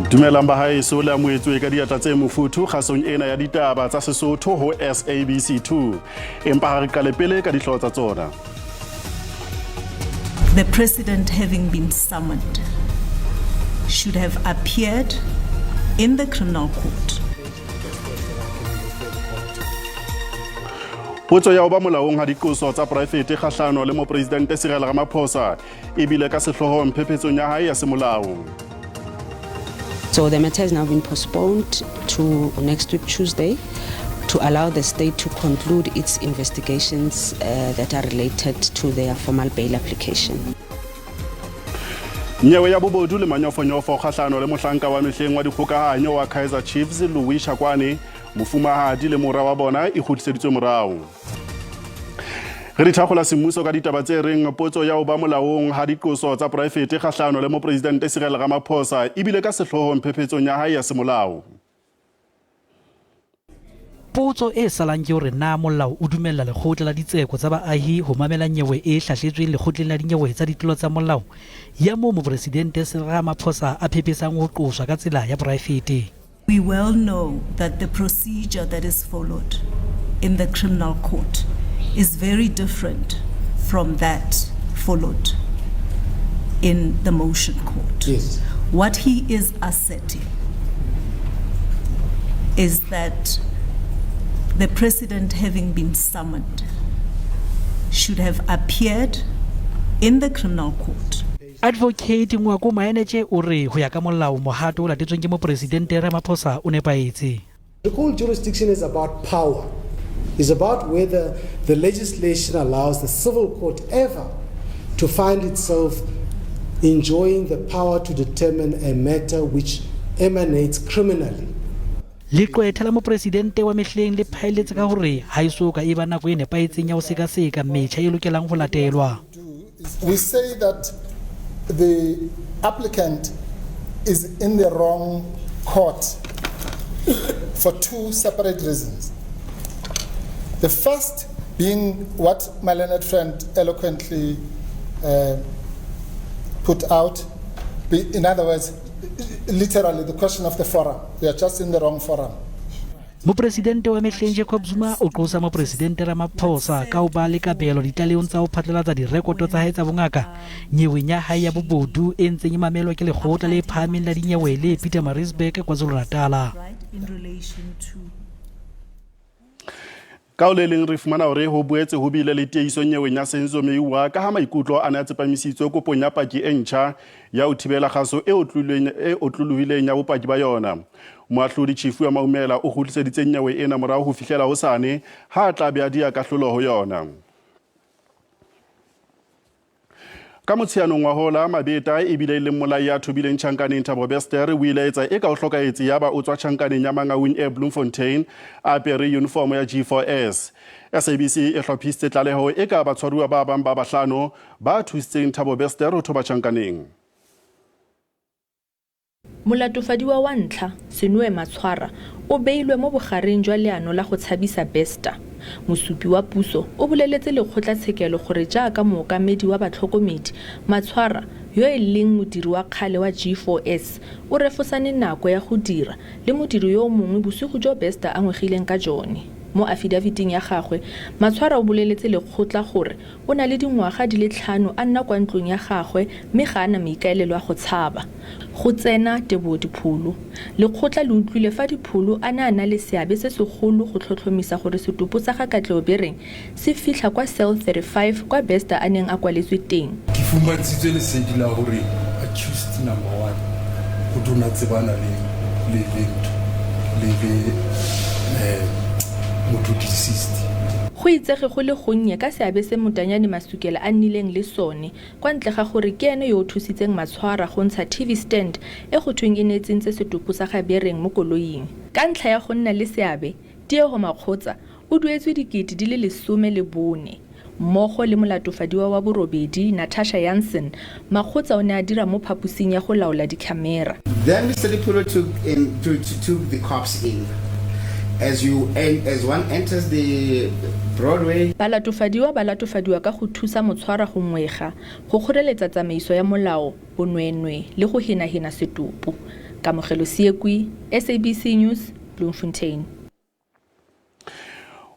Dumelang ba haeso le amohetswe ka diatla tse mofuthu kgasong ena ya ditaba tsa Sesotho ho SABC 2. Empa ha re qale pele ka dihlooho tsa tsona. The president, having been summoned, should have appeared in the criminal court. Potso ya ho ba molaong ha diqoso tsa poraefete kgahlano le mopresidente Cyril Ramaphosa e bile ka sehloohong phephetsong ya hae ya semolao. So the matter has now been postponed to next week Tuesday to allow the state to conclude its investigations that are related to their formal bail application. Nyewe ya bobodu le manyofonyofo kgahlano le mohlanka wa mehleng wa dikgokahanyo wa Kaizer Chiefs Louis Shakwane, mofumahadi le mora wa bona e kgutliseditswe morao. Re di thakgola semmuso ka ditaba tse reng potso ya ho ba molaong ha diqoso tsa poraefete kgahlano le mopresidente Cyril Ramaphosa e bile ka sehloohong phephetsong ya hae ya semolao. Potso e salang ke hore na molao o dumella lekgotla la ditseko tsa baahi ho mamela nyewe e hlahletsweng lekgotleng la dinyewe tsa ditlolo tsa molao ya moo mopresidente Cyril Ramaphosa a phephetsang ho qoswa ka tsela ya poraefete. We well know that the procedure that is followed in the criminal court is very different from that followed in the motion court. Yes. What he is asserting is that the president, having been summoned, should have appeared in the criminal court. Advocate Ngwako Maenetje o re ho ya ka molao mohato o latetsweng ke mopresidente Ramaphosa o nepahetse. Recall jurisdiction is about power. It's about whether the legislation allows the civil court ever to find itself enjoying the power to determine a matter which emanates criminally. Leqwetha la mopresidente wa mehleng le phaelletse ka hore ha e so ka e ba nako e nepahetseng ya ho sekaseka metjha e lokelang ho latelwa. We say that the applicant is in the wrong court for two separate reasons. The first being what my learned friend eloquently put out. In other words, literally the question of the forum. We are just in the wrong forum. Mopresidente wa mehleng Jacob Zuma o qosa mopresidente Ramaphosa ka ho ba le kabelo ditlalehong tsa ho phatlalatsa direkoto tsa hae tsa bongaka nyeweng ya hae ya bobodu e ntseng e mamelwa ke lekgotla le phahameng la dinyewe le Pietermaritzburg KwaZulu-Natal. In relation to Ka ho le leng re fumana hore ho boetse ho bile le tiehiso nyeweng ya Senzo Meyiwa ka ha maikutlo a ne a tsepamisitswe kopong ya paki e ntjha ya ho thibela kgaso e otlolohileng ya bopaki ba yona. Moahlodi Chifu wa Maumela o kgutliseditse nyewe ena morao ho fihlela hosane ha a tla be a diya kahlolo ho yona. Ka motsheanong wa hola, Mabeta ebile e leng molai ya thobileng tjhankaneng Thabo Bester o ile a etsa eka o hlokahetse yaba o tswa tjhankaneng ya Mangaung e Bloemfontein a apere uniform ya G4S. SABC e hlophisitse tlaleho e ka batshwaruwa ba bang ba bahlano ba thusitseng Thabo Bester ho thoba tjhankaneng. Molatofadiwa wa ntlha, Senoe Matshwara, o beilwe mo bogareng jwa leano la go tshabisa Bester. Mosupi wa puso o boleletse lekgotlatshekelo gore jaaka mookamedi wa batlhokomedi, Matshwara, yo e leng modiri wa kgale wa G4S, o refosane nako ya go dira le modiri yo mongwe bosigo jo Bester a ngwegileng ka jone. Mo afidaviting ya gagwe, Matshwara o boleletse lekgotla gore O na le dingwaga di le tlhano a nna kwa ntlong ya gagwe mme ga a na maikaelelo a go tshaba. Go tsena Teboho Dipholo. Lekgotla le utlwile fa Dipholo a ne a na le seabe se segolo go tlhotlhomisa gore setopo sa ga Katlego Bereng se fitlha kwa Cell 35 kwa Bester a neng a kwaletswe teng. Ke fumantshitswe lesedi la hore accused number one o tona tsebana le le le ntho le le eh motho deceased. Go itsege go le gonnye ka seabe se Motanyane Masukela a nnileng le sone, kwa ntle ga gore ke ene yo o thusitseng Matshwara go ntsha TV stand e go thweng e ne e tsentse setopo sa ga Bereng mo koloing. Ka ntlha ya go nna le seabe, Tiego Makgotsa o duetswe 14,000. Mmogo le molatofadiwa wa borobedi, Natasha Jansen, Makgotsa o ne a dira mo phaposing ya go laola dikhamera. Then Mr. Lipholo took in to, to, took the cops in. As you as one enters the Broadway. Balatofadiwa ba latofadiwa ka go thusa motshwarwa go ngwega, go kgoreletsa tsamaiso ya molao, bonweenwee le go henahena setopo. Kamogelo Seekwi, SABC News, Bloemfontein.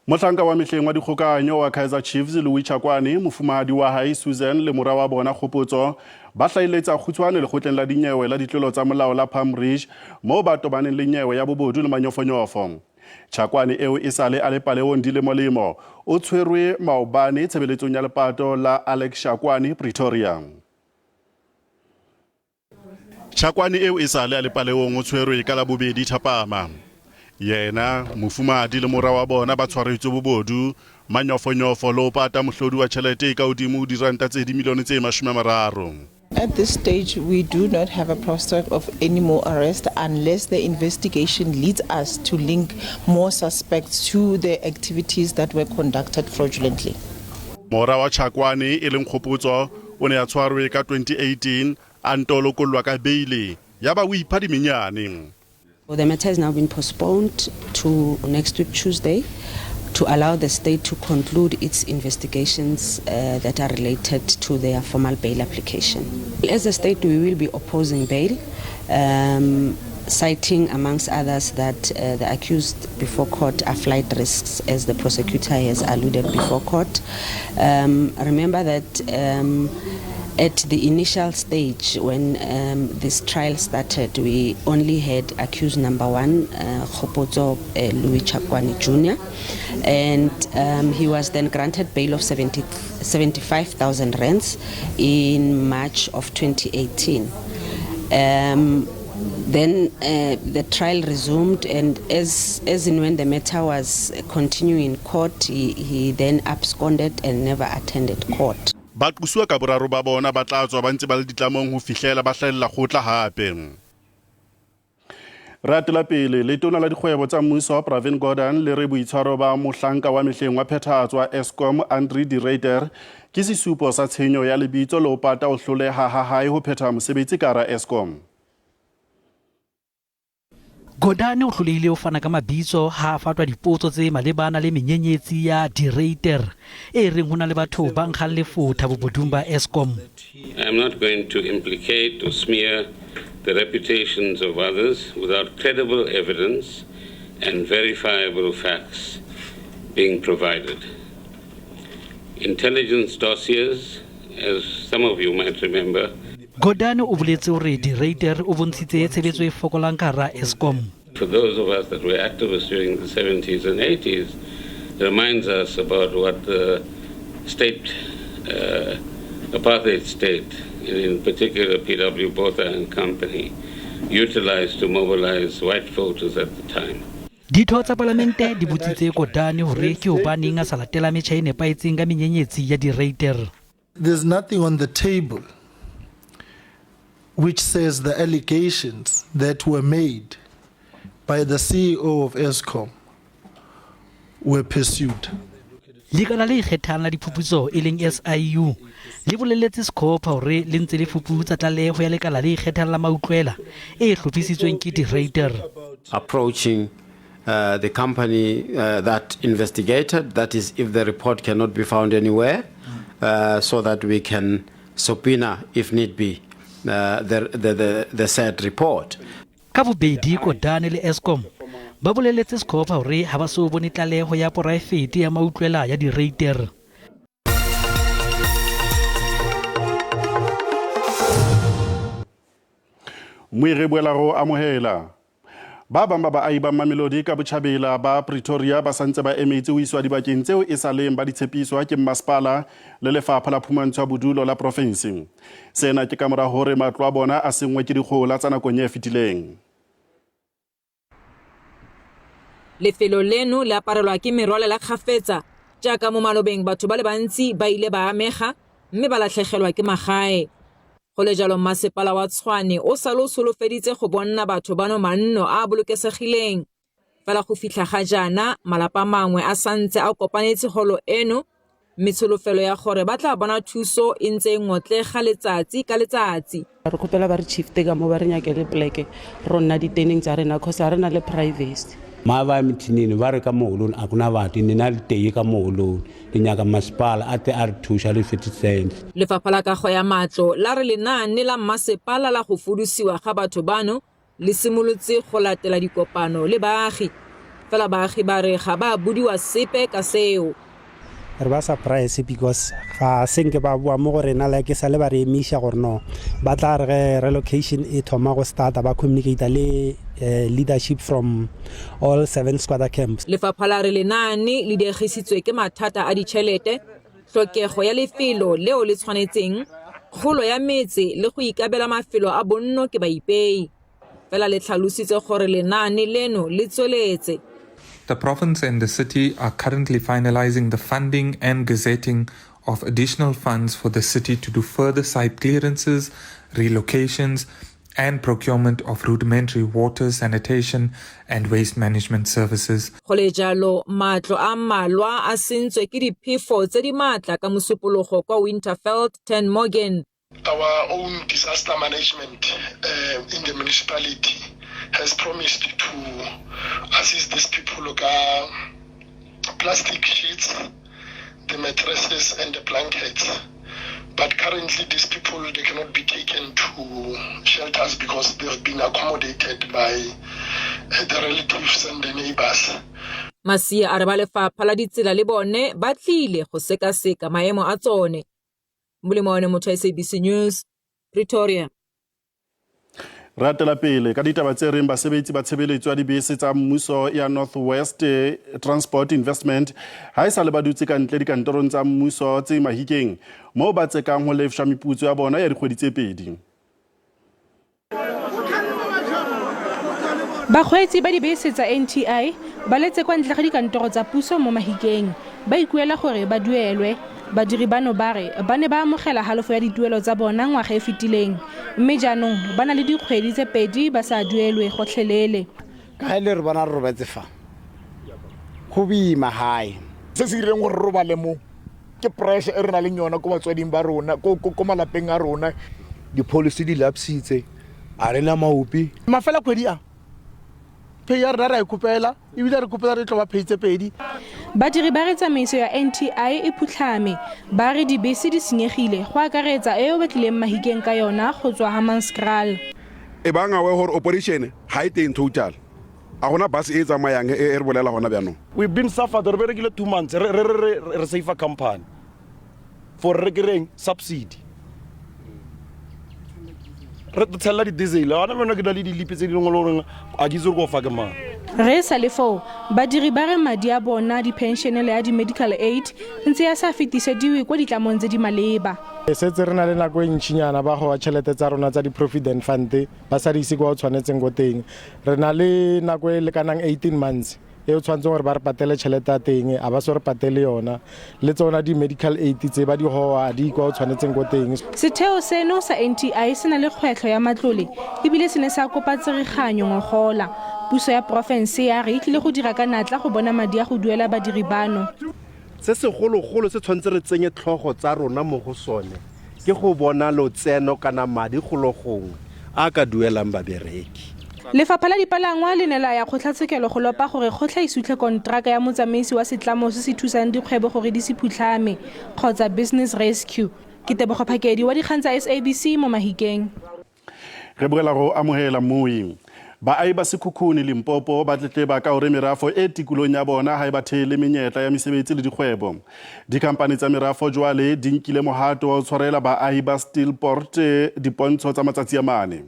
Mohlanka wa mehleng wa dikgokahanyo wa Kaizer Chiefs Louis Chakwane, mofumahadi wa hae Susan le mora wa bona Kgopotso ba hlahiletsa kgutshwane lekgotleng la dinyewe la ditlolo tsa molao la Palm Ridge moo ba tobaneng le nyewe ya bobodu le manyofonyofo. Chakwane eo e sale a le paleong dilemolemo o tshwerwe maobane tshebeletsong ya lepato la Alex Chakwane Pretoria. Chakwane eo e sale a le paleong o tshwerwe ka Labobedi thapama. Yena, mofumahadi le mora wa bona ba tshwaretswe bobodu, manyofonyofo le ho pata mohlodi wa tjhelete e ka hodimo ho diranta tse dimilione tse 30. At this stage, we do not have a prospect of any more arrest unless the investigation leads us to link more suspects to the activities that were conducted fraudulently. Mora wa Chakwane e leng Kgopotso o ne a tshwarwe ka 2018 a nto lokollwa ka beile yaba o ipha dimenyane. The matter has now been postponed to next week Tuesday to allow the state to conclude its investigations that are related to their formal bail application. As a state, we will be opposing bail, citing amongst others that the accused before court are flight risks, as the prosecutor has alluded before court. Remember that at the initial stage when this trial started, we only had accused number one, Kgopotso Louis Chakwane Jr., and he was then granted bail of 75,000 rands in March of 2018. Then the trial resumed, and as in when the matter was continuing in court, he then absconded and never attended court. Ba qosuwa ka boraro ba bona ba tla tswa ba ntse ba le ditlamong ho fihlela ba hlahella kgotla hape. Re atela pele, letona la dikgwebo tsa mmuso Pravin Gordhan le re boitshwaro ba mohlanka wa mehleng wa phethahatso wa Eskom Andre de Ruyter ke sesupo sa tshenyo ya lebitso le ho pata ho hloleha ha hae ho phetha mosebetsi ka hara Eskom. Gordhan o hlolehile ho fana ka mabitso ha a fatwa dipotso tse malebana le menyenyetsi ya de Ruyter e reng ho na le batho ba nkgang lefotha bobodung ba Eskom. I am not going to implicate or smear the reputations of others without credible evidence and verifiable facts being provided. Intelligence dossiers, as some of you might remember. Gordhan o boletse hore de Ruyter o bontshitse tshebetso e fokolang ka hara Eskom. For those of us that were activists during the 70s and 80s, it reminds us about what the state, apartheid state, and in particular P.W. Botha and company, utilized to mobilize white voters at the time. Ditho tsa palamente di botsitse Gordhan hore ke hobaneng a sa latela metjha e nepahetseng ka menyenyetsi ya de Ruyter. There's nothing on the table which says the allegations that were made by the CEO of Eskom were pursued. Lekala le ikgethang la diphuputso e leng SIU le boleletse Scopa hore le ntse le fuputsa tlaleho ya lekala le ikgethang la mautlwela e hlophisitsweng ke de Ruyter. Approaching the company that investigated, that is if the report cannot be found anywhere, so that we can subpoena if need be the said report. Ka bobedi Gordhan le Eskom ba boleletse Scopa hore ha ba so bone tlaleho ya poraefete ya mautlwela ya de Ruyter. Moire boela ro amohela. Ba bang ba baahi ba Mamelodi ka botjhabela ba Pretoria ba santse ba emetse ho iswa dibakeng tseo e sa leng ba di tshepiswa ke mmasepala le lefapha la phumantsho ya bodulo la province. Sena ke kamora hore matlo a bona a senngwe ke dikgohola tsa nakong e fetileng. Lefelo leno le aparelwa ke merwalela kgafetsa jaaka mo malobeng batho ba le bantsi ba ile ba amega mme ba latlhegelwa ke magae. Go le jalo mmasepala wa Tshwane o sale o solofeditse go bonna batho bano manno a a bolokesegileng. Fela go fitlha ga jaana malapa mangwe a santse a kopanetse holo eno mme tsholofelo ya gore ba tla bona thuso e ntse e ngotlega letsatsi ka letsatsi. Re kgopela ba re shifte ka mo ba re nyakele pleke ro nna diteneng tsa rena cause ha re na le privacy. Ma ba mithinini ba re ka moholong a kuna batho ne na le teye ka moholong le nyaka masepala a tle a re thuša le 50 cents. Lefapha la kago ya matlo la re lenaane la mmasepala la go fudusiwa ga batho bano Le simolotse go latela dikopano le baagi, fela baagi ba re ga ba bodiwa sepe ka seo. Re ba surprise because ga senke ba boa mo go rena, like sa le ba re emiša gore no ba tla re ge relocation e thoma go starta ba communicate le leadership from all 7 squatter camps. Lefapha la re lenaane le diegisitswe ke mathata a ditšhelete, tlhokego ya lefelo leo le tshwanetseng, kgolo ya metse le go ikabela mafelo a bonno ke baipei. Fela le tlhalositse gore lenaane leno le tsweletse. The province and the city are currently finalizing the funding and gazetting of additional funds for the city to do further site clearances, relocations, and procurement of rudimentary water, sanitation, and waste management services. Go le jalo, matlo a mmalwa a sentswe ke diphefo tse di maatla ka Mosupologo kwa Winterveld 10 Morgan. Our own disaster management in the municipality has promised to assist these people ka plastic sheets, the mattresses and the blankets. But currently these people, they cannot be taken to shelters because they have been accommodated by the relatives and the neighbors. Masia a re ba lefapha la ditsela le bone ba tlile go sekaseka maemo a tsone. Molemo wa motho SABC News, Pretoria. Re atela pele ka ditaba tse reng basebetsi ba tshebeletso ya dibese tsa mmuso ya North West Transport Investment ha e sa le ba dutse ka ntle dikantorong tsa mmuso tse Mahikeng moo ba tsekang ho lefshwa meputso ya bona ya dikgwedi tse 2. Bakgweetsi ba dibese tsa NTI ba letse kwa ntle ga dikantoro tsa puso mo Mahikeng ba ikuela gore ba duelwe. Badiri bano ba re ba ne ba amogela halofo ya dituelo tsa bona ngwaga e fetileng, mme jaanong ba na le dikgwedi tse 2 ba sa duelwe gotlhelele. Ka le re bona re robetse fa go boima gae. Se se direng gore re robale mo ke pressure e re nang le yona ko batswading ba rona, ko malapeng a rona. Di-policy di lapsitse, a re na maopi. Mafela kgwedi a pay ya rena re a ikopela, ebile re kopela re tlo ba pay tse 2. Badiri ba re tsamaiso ya NTI e phutlhame, ba re dibese di senyegile go akaretsa e o batlileng Mahikeng ka yona go tswa Hammanskraal. E bang awe gore operation ga e teng total. A gona bus e tsamayang e re bolela gona bjanong. We've been suffered, re berekile 2 months, re safe company for re kereng subsidy. Re tshela di diesel, ana mena ke na le dilipi tse di leng gore a di itse gore go fa ke mang. Re sa le foo, badiri ba re madi a bona di-pension le ya di-medical aid ntse ya sa fetisediwe kwa ditlamong tse di maleba. E setse re na le nako e ntšhinyana ba goa tšhelete tsa rona tsa di-provident fund ba sa di ise kwa o tshwanetseng ko teng. Re na le nako e lekanang 18 months e o tshwanetseng gore ba re patele tšhelete ya teng, a ba se re patele yona. Le tsona di-medical aid tse ba di goa di kwa o tshwanetseng ko teng. Setheo seno sa NTI se na le kgwetlho ya matlole ebile se ne sa kopa tsereganyo ngogola. Puso ya porofense ya re e tlile go dira ka natla go bona madi a go duela badiri bano. Se segologolo se tshwanetse re tsenye tlhogo tsa rona mo go sone ke go bona lotseno kana madi golo gongwe a ka duelang babereki. Lefapha la dipalangwa le ne la ya kgotlatshekelo go lopa gore kgotla e sutlhe kontraka ya motsamaisi wa setlamo se se thusang dikgwebo gore di se phutlhame kgotsa business rescue. Ke Tebogo Phakedi wa dikgang tsa SABC mo Mahikeng. Re boela go amohela moeng. Baahi ba Sekhukhune Limpopo ba tletleba ka hore merafo e tikolong ya bona ha e ba theele menyetla ya mesebetsi le dikgwebo. Dikhampani tsa merafo jwale di nkile mohato wa ho tshwarela baahi ba Steelpoort dipontsho tsa matsatsi a 4.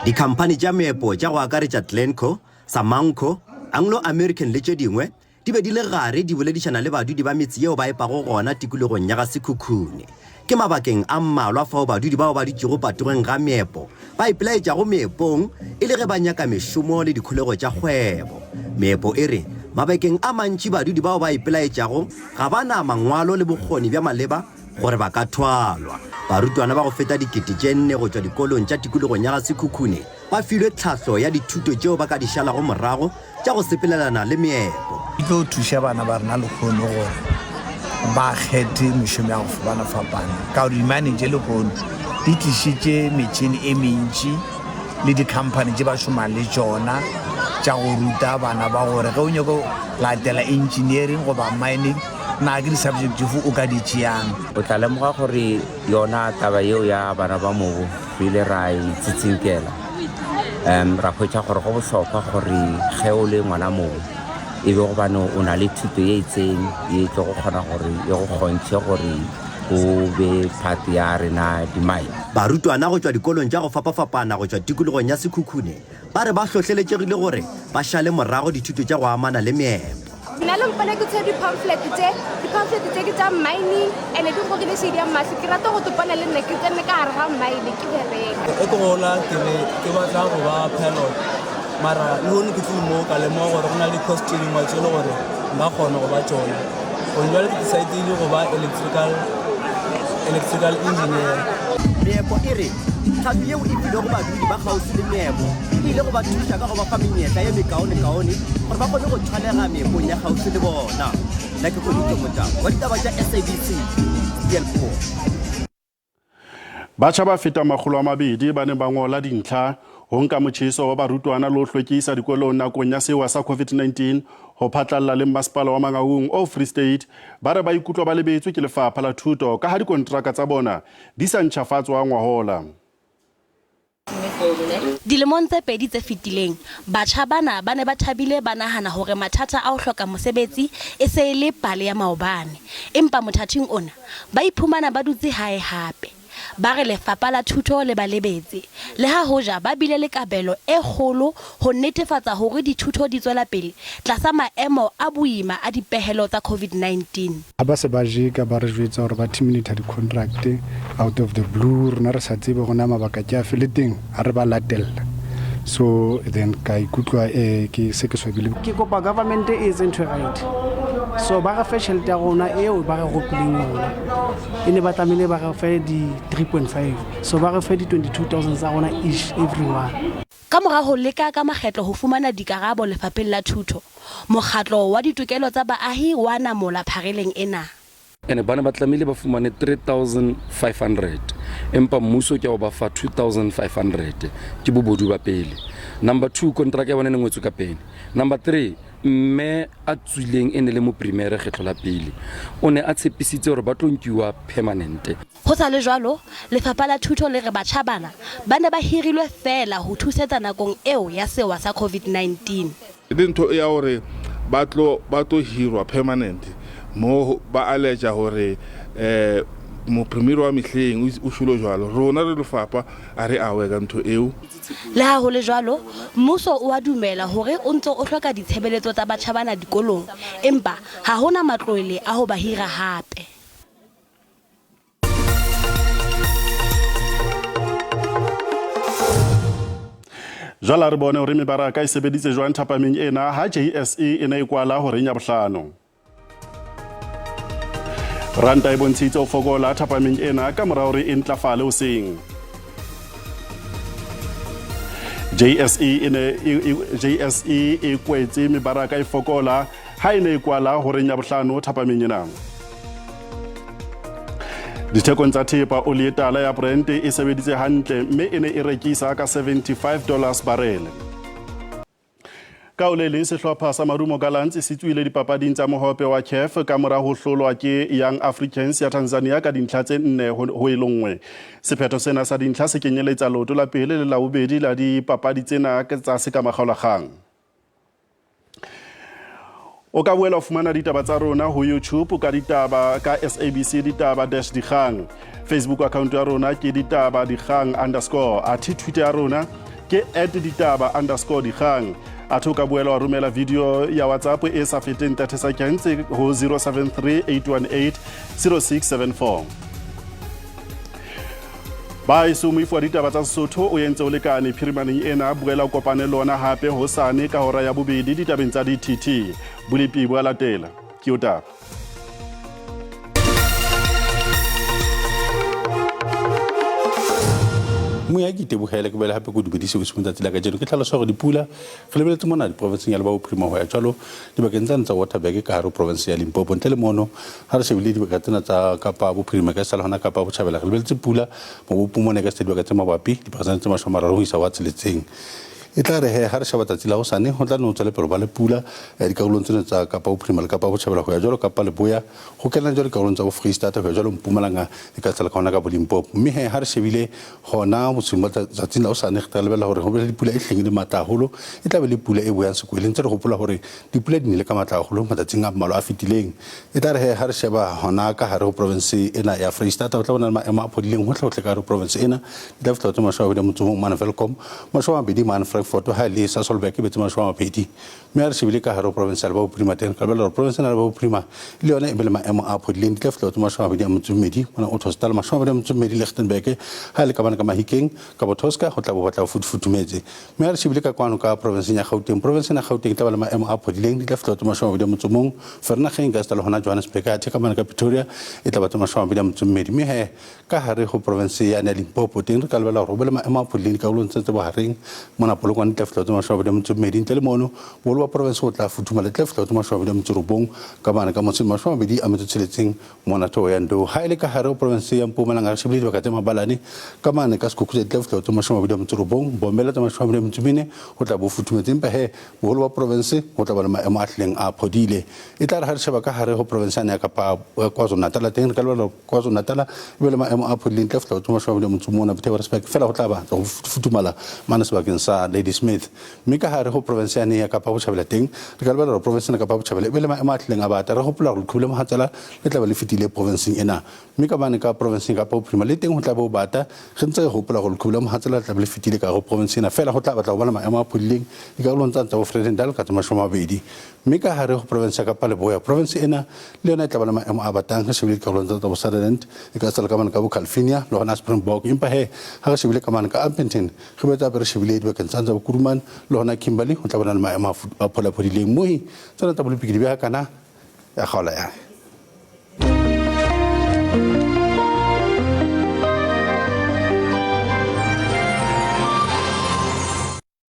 Dikhampani tša meepo tša go akaretša Glencore, Samanco, Anglo American le tše dingwe di be di le gare di boledišana le badudi ba metse yeo ba epago gona tikologong ya ga Sekhukhune. Ke mabakeng a mmalwa fao badudi bao ba dutšego patogeng ga meepo ba ipelaetšago meepong e le ge ba nyaka mešomo le dikholego tša kgwebo. Meepo e re mabakeng a mantši badudi bao ba ipelaetšago ga ba na mangwalo le bokgoni bja maleba gore ba ka thwalwa. Barutwana ba go feta 4,000 go tšwa dikolong tša tikologong ya ga Sekhukhune ba filwe tlhahlo ya dithuto tšeo ba ka di šalago morago tša go sepelelana le meepo. E tlo thuša bana ba rena lehono gore ba kgethe mešomo ya go fapana-fapana, ka gore dimane tše lehono di tlišitše metšhini e mentši le di-company tše ba šomang le tšona tša go ruta bana ba gore ge o nyako latela engineering goba mining Na ke di-subject tšefo o ka di tšeang? O tla lemoga gore yona taba yeo ya bana ba mobu re ile ra e tsitsinkela, ra hwetša gore go bohlokwa gore ge o le ngwana mobu e be gobane o na le thuto ye itseng ye e tlo go kgona gore e go kgontšhe gore o be part ya rena dimine. Barutwana go tšwa dikolong tša go fapafapana go tšwa tikologong ya Sekhukhune ba re ba hlohleletšegile gore ba šale morago dithuto tša go amana le meepo. Nna le mpone ke tshwere di-pamphlet tše, di-pamphlet tše ke tša mining and-e di ngogile shade ya mahlo. Ke rata go topana le nna ke tsene ka gare ga mine ke bereka. Ge ke gola ke be ke batla go ba pilot, mara lehono ke tlile mo ka lemoga gore go na le di-course tše dingwe tše e le gore nka kgona go ba tšona. Gone bjale ke decide-ile go ba electrical, electrical engineer. Meepo e re tlhahlo yeo e filwego badudi ba kgauswi le meepo e ile go ba thuša ka go ba fa menyetla ye mekaonekaone gore ba kgone go thwalega meepong ya kgauswi le bona. Nna ke Kgodišo Motau wa ditaba tša SABC, Steelpoort. Batjha ba fetang 200 ba ne ba ngola dintlha ho nka motjheso wa barutwana le ho hlwekisa dikolong nakong ya sewa sa COVID-19 ho phatlalla le mmasepala wa Mangaung o Free State. Ba re ba ikutlwa ba lebetswe ke lefapha la thuto ka ha dikonteraka tsa bona di sa ntjhafatswa ngwahola. Dilemong tse pedi tse fetileng, batjha bana ba ne ba thabile ba nahana hore mathata a ho hloka mosebetsi e se e le pale ya maobane. Empa mothating ona, ba iphumana ba dutse hae hape. Ba re lefapha la thuto le ba lebetse, le ha hoja ba bile le kabelo e kgolo ho netefatsa hore dithuto di tswela pele tlasa maemo a boima a dipehelo tsa COVID-19. Ha ba se ba jeka ba re jwetsa hore ba terminate di-contract out of the blue, rona re sa tsebe hore na mabaka ke afe, le teng ha re ba latella. So then ka ikutlwa ke se ke swabile. Ke kopa government e etse ntho e right, so ba re fe tjhelete ya rona eo ba re ropileng yona. E ne ba tlamehile ba re fe di 3.5, so ba re fe di 22,000 tsa rona each everyone. Ka mora ho leka ka makgetlo ho fumana dikarabo lefapheng la thuto, mokgatlo wa ditokelo tsa baahi wa namola phareleng ena. Ene ba ne ba tlamehile ba fumane 3500 empa mmuso ke wa ba fa 2500. Ke bobodu ba pele. Number 2, kontraka ya bona e ne ngwetswe ka pene. Number 3, mme a tswileng e ne le moprimere kgetlo la pele o ne a tshepisitse hore ba tlo nkiwa permanent. Ho sa le jwalo, lefapha la thuto le re batjha bana ba ne ba hirilwe feela ho thusetsa nakong eo ya sewa sa COVID-19. Le ntho ya hore ba tlo ba tlo hirwa permanent mo ba alleger hore moprimiri wa mehleng o shwele jwalo. Rona re lefapha a re awe ka ntho eo. Le ha ho le jwalo, mmuso o a dumela hore o ntse o hloka ditshebeletso tsa batjha bana dikolong, empa ha ho na matlole a ho ba hira hape. Jwale re bone hore mebaraka e sebeditse jwang thapameng ena ha JSE e ne e kwala horeng ya bohlano. Ranta e bontshitse ho fokola thapameng ena ka mora hore e ntlafale hoseng. JSE e ne JSE e kwetse mebaraka e fokola ha e ne e kwala horeng ya bohlano thapameng ena. Dithekong tsa thepa oli e tala ya Brent e sebeditse hantle mme e ne e rekisa ka $75 barele. Ka ho le leng, sehlopha sa Marumo Gallants se tswile dipapading tsa mohope wa CAF ka mora ho hlolwa ke Young Africans ya Tanzania ka dintlha tse 4 ho e le nngwe. Sephetho sena sa dintlha se kenyeletsa leoto la pele le la bobedi la dipapadi tsena tsa sekamakgaolakgang. O ka boela o fumana ditaba tsa rona ho YouTube ka ditaba ka SABC ditaba dash dikgang. Facebook account ya rona ke ditaba dikgang underscore. Athe Twitter ya rona ke at ditaba underscore dikgang. Athe o ka boela wa romela video ya WhatsApp e sa feteng 30 seconds ho 073 818 0674. Ba eso moifo wa ditaba tsa Sesotho o entse o lekane phirimaneng ena. Boela o kopane le ona hape hosane ka hora ya bobedi ditabeng tsa DTT. Bolepi bo a latela. Ke o taba. Moya ke itebohele ke boele hape ke o dumedise bosiung tsatsi la kajeno. Ke tlhalosa hore dipula re lebeletse mona diprovinseng ya Leboa Bophirima ho ya jwalo dibakeng tsane tsa Waterberg ka hare ho province ya Limpopo. Ntle le mono ha re shebile dibaka tsena tsa Kapa Bophirima ka sala hona Kapa Botjhabela re lebeletse pula mabopo mona ka se dibaka tse mabapi diperesente tse 30 ho isa wa tsheletseng. E tla re he ha re sheba tsatsi la hosane, ho tla nne ho tswele pele ho ba le pula dikarolong tsena tsa Kapa Bophirima le Kapa Botjhabela ho ya jwalo Kapa Leboya, ho kena jwalo dikarolong tsa bo Freistata ho ya jwalo Mpumalanga e ka tsela ka hona ka bo Limpopo. Mme he ha re shebile hona bosiung ba tsatsing la hosane, re tla lebella hore ho be le pula e hleng e le matla haholo, e tla be le pula e boyang sekwele. Ntse re hopola hore dipula di nele ka matla haholo matsatsing a mmalwa a fetileng. E tla re he ha re sheba hona ka hare ho province ena ya Freistata, ho tla bona le maemo a phodileng hohle hohle ka hare ho province ena. Di tla fihla ho tse 28 mane Welkom, 20 mane Frankfort, ha e le Sasolburg e be tse 20. Mme ha re shebile ka hare ho province ya Leboa Bophirima teng, re ka lebella hore province ena ya Leboa Bophirima le yona e be le maemo a phodileng. Di tla fihla ho tse 22 mona Ottosdal, 22 Lichtenburg, ha e le ka mane ka Mahikeng, ka Bothoska ho tla bo batla ho futhumetse. Mme ha re shebile ka kwano ka provinseng ya Gauteng, province ena ya Gauteng e tla ba le maemo a phodileng, di tla fihla ho tse 21. Vereeniging, ka esita le hona Johannesburg, athe ka mane ka Pretoria e tla ba tse 22. Mme he ka hare ho province yane ya Limpopo teng re ka lebella hore ho be le maemo a phodileng dikarolong tse tse bohareng. Mona Polokwane di tla fihla ho tse 22. Ntle le mono, boholo ba province ho tla futhumala, di tla fihla ho tse 29 ka mane ka motseng, 26 mona Thohoyandou. Ha e le ka hare ho province ya Mpumalanga re shebile dibaka tse mabalane ka mane ka Sekhukhune di tla fihla ho tse 29, Bombela tse 24 ho tla bo futhumetse, empa he boholo ba province ho tla ba le maemo a hlileng a phodile. E tla re ha re sheba ka hare ho province yane ya Kapa KwaZulu-Natal teng re ka lebella KwaZulu-Natal e be le maemo a phodileng, tla fihla ho tse 28 mona Pietermaritzburg, feela ho tla ba ho futhumala mane sebakeng sa Ladysmith. Mme ka hare ho province yane ya Kapa Botjhabela teng re ka lebella hore province ena Kapa Botjhabela e be le maemo a hlileng a bata. Re hopola hore leqhubu la mohatsela le tla be le fetile provinseng ena. Mme ka mane ka provinseng ya Kapa Bophirima le teng ho tla be ho bata. Re ntse re hopola hore leqhubu la mohatsela le tla be le fetile ka hare ho province ena, feela ho tla batla ho ba le maemo a phodileng dikarolong tsane tsa bo Vredendal ka tse 20. Mme ka hare ho province ya Kapa Leboya, province ena le yona e tla ba le maemo a batang. Re shebile dikarolong tsa bo Sutherland, e ka sala ka mane ka bo Calvinia le hona Springbok. Empa he ha re shebile ka mane ka Upington, re boetse hape re shebile dibakeng tsane tsa bo Kuruman le hona Kimberley, ho tla ba na le maemo a pholaphodileng. Mohi tsena tsa bolopikidi bja kana ya kgaola ya.